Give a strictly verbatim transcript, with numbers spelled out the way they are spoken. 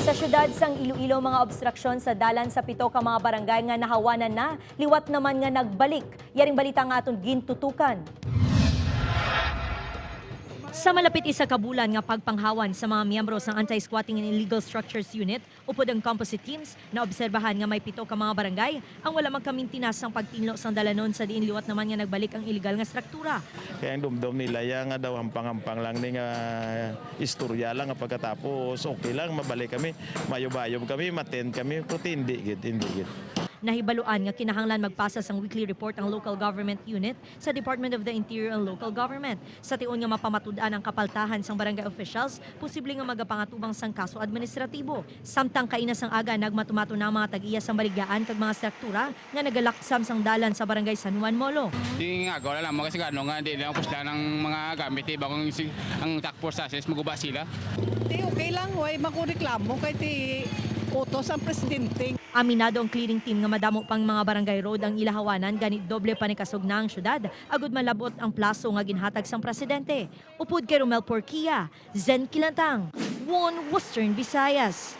Sa siyudad sang Iloilo, mga obstruksyon sa dalan sa pito ka mga barangay nga nahawanan na, liwat naman nga nagbalik. Yaring balita nga aton gintutukan. Sa malapit isa ka bulan nga pagpanghawan sa mga miyembro sang Anti-Squatting and Illegal Structures Unit upod ang composite teams, naobserbahan nga may pito ka mga barangay ang wala magkamintinas sang pagtinlo sang dalanon, sa diin liwat naman nga nagbalik ang iligal nga struktura. Kaya ang dumdom nila, ya nga daw hampang-hampang lang ni nga istorya lang, nga pagkatapos okay lang, mabalik kami, mayob-ayob kami, maten kami, pero hindi gid, hindi gid. Nahibaluan nga kinahanglan magpasa sang weekly report ang local government unit sa Department of the Interior and Local Government, sa tion nga mapamatud-an ang kapaltahan sang barangay officials, posible nga magapangatubang sang kaso administratibo. Samtang kaina sang aga, nagmatumato na ang mga tag-iya sang baligyahan kag mga struktura nga nagalaksam sang dalan sa Barangay San Juan Molo. Di nga, wala lang, mga sigurado nga di lang puslan ang mga gamit, eh, bakong si-, ang task force sa S S, maguba sila. Di, okay lang, way makureklamo kay ti utos ang presidente. Aminado ang clearing team nga madamo pang mga barangay road ang ila hawanan, gani doble panikasog na ang syudad agud malab-ot ang plaso nga ginhatag sang presidente. Upod kay Romel Porquia, Zen Kilantang, One Western Visayas.